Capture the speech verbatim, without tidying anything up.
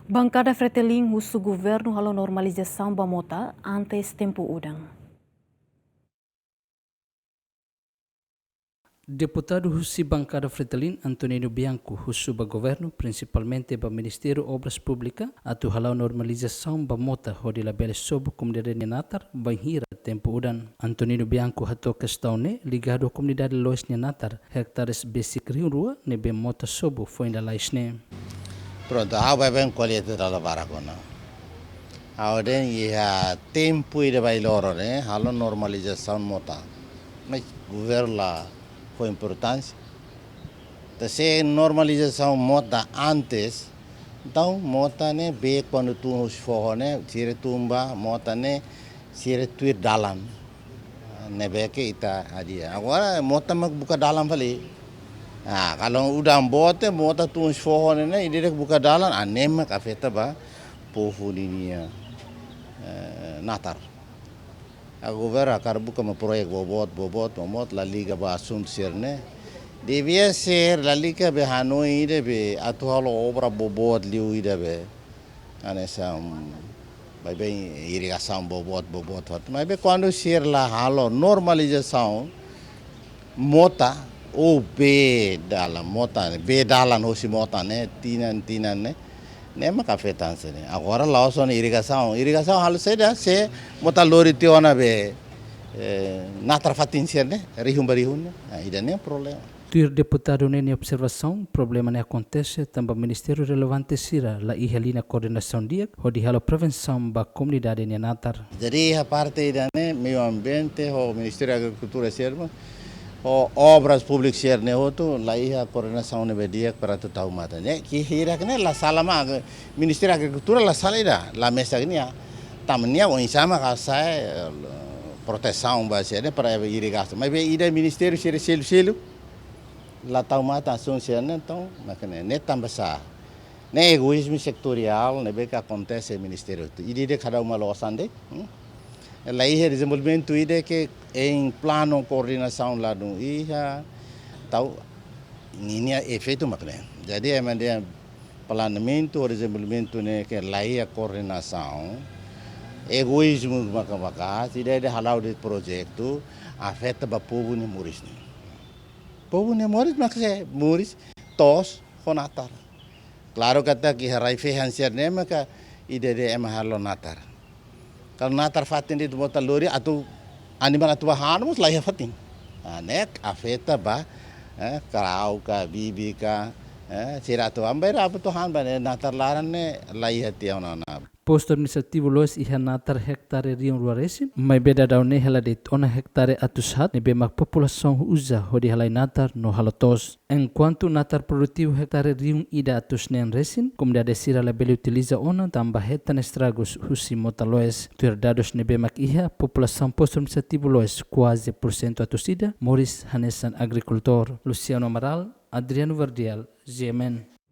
Bankada Fretilin husu governu halo normalizasaun ba mota antes tempu udan. Deputadu husi bankada Fretilin, Antonino Bianco, husu ba governu, prinsipalmente ba Ministériu Obras Públikas, atu hala'o normalizasaun ba mota hodi labele sobu komunidade nia natar bainhira tempu udan. Antonino Bianco hato'o kestaun ne'e ligadu komunidade Loes nia natar, hektares besik rihun rua, ne'ebé mota sobu foin lalais ne'e. Prontu, ha'u baibain ko'alia tiha dala barak ona. Ha'u dehan iha tempu ida bailoro ne'e, halo normalizasaun mota. Mas governu la fó importánsia. Entaun se normalizasaun mota antes, entaun mota ne'e bee kuandu tun husi foho ne'e, sira tun ba mota ne'e, sira tuir dalan. Ne'ebé ke ita hadi'a. Agora mota mak buka dalan fali. Ah, kalau udan boot, mota tun husi foho ne'e, ne'e, ida-idak buka dalan, ah, ne'e mak afeta ba povu ninia, eh, natar. Agora hakarak buka mak proyek boboot, boboot, boboot, la liga ba asuntu sira-ne'e. Devia ser, lalika be hanoin ida be atu halo obra boboot liu ida be. Hanesan, baibain irrigasaun boboot, boboot, hotu. Maibé kuandu sira la halo normalizasaun mota, ou bee dalan mota, bee dalan hosi mota ne'e, tinan, tinan ne'e, ne'e mak afeta hanesan ne'e. Agora la'ós ona irrigasaun. Irrigasaun halo saida, se mota lori tiha ona be, eh, natar fatin sira-ne'e, rihun ba rihun ne'e. Ah, ida-ne'e problema. Tuir deputadu ne'e nia observasaun, problema ne'e akontese tanba ministériu relevante sira la iha liña koordenasaun di'ak hodi halo prevensaun ba komunidade nia natar. Jadi iha parte ida-ne'e, Meiu Ambiente ho Ministériu Agrikultura sira-ne'e, ho Obras Públikas sira-ne'e hotu, la iha koordenasaun ne'ebé di'ak para atu tau matan. Ne'e, ke hirak ne'e la sala mak, Ministériu Agrikultura la sala ida, la mesak nia. Tanba nia oinsá mak hasa'e, eh, protesaun ba sira-ne'e para irrigasaun. Maibé ida ministériu sira seluk-seluk la tau matan asuntu sira-ne'e, entaun, mak ne'e, ne'e tanba sá? Ne'e egoízmu setoriál, ne'ebé ke akontese ministériu hotu. Ida-idak hadauk mak loos an de'it, hmm? La iha dezenvolvimentu ida ke em planu koordenasaun ladún iha, entaun, ninia efeitu mak ne'e. Jadi, ema dehan planeamentu ho dezenvolvimentu ne'e ke la iha koordenasaun, egoízmu maka-maka, ida-idak hala'o de'it projetu, afeta ba povu nia moris ne'e. Povu nia moris mak se moris to'os ho natar. Klaru katak iha rai-fehan sira-ne'e maka ida-idak ema halo natar. Kalau natar fatin de'it mota lori atu animál atu bá han mós la iha fatin. Ah, ne'e afeta ba, eh, karau ka, bibi ka, eh, sira atu ambai ra atu han ba ne'e natar laran ne'e la iha tiha ona. Postu administrativu Loes iha natar hektare rihun rua resin, maibé daudaun ne'e hela de'it ona hektare atus haat, ne'ebé mak populasaun uza hodi halai natar no halo to'os. Enkuantu natar produtivu hektare rihun ida atus neen resin, komunidade sira labele utiliza ona tanba hetan estragus husi mota Loes. Tuir dadus ne'ebé mak iha, populasaun postu administrativu Loes kuaze pursentu atus ida moris hanesan agrikultór. Luciano Amaral, Adriano Verdial, G M N.